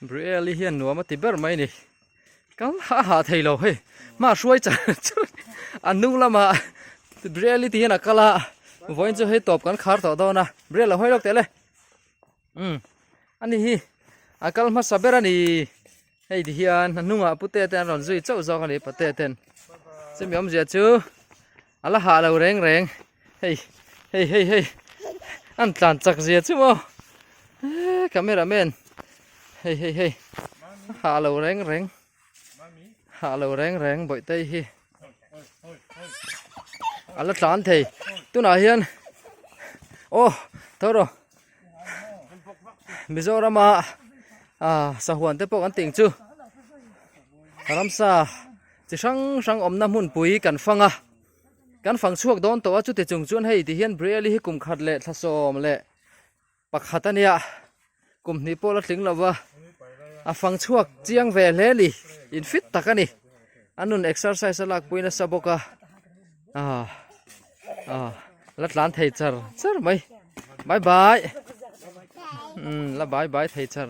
Brielle hian nuam a ti ber mai ni. Kal a hah thei lo hei. Hma hruai char char a hnung lamah Brielle ti hian a kal a. Vawiin chu hei tawp kan khar tawh dawn a. Brielle a hawi lawk teh le. Umm ani hi a kal hmasa ber a ni. Hei ti hian a hnungah pute te an rawn zui chauh zawk a ni pate ten. Chumi awmzia chu a la hah lo reng reng. Hei hei hei hei an tlan chak zia chu maw eee camera man hei hei hei a hah lo reng reng hah lo reng reng bawihtei hi a la tlan thei tunah hian aw tho rawh Mizorama ah sahuan te pawh kan tih ang chu ramsa chi hrang hrang awmna hmunpui kan fang a. Kan fang chhuak dawn tawh a, chuti chung chuan hei ti hian Brielle hi kum khat leh thla 11 a nia, kum hnih pawh la tling lo va, a fang chhuak chiang ve hle a ni, in fit tak a ni, a nun exercise a lakpui nasa bawk a, ah ah la tlan thei char char mai, bye bye, umm la bye bye thei char.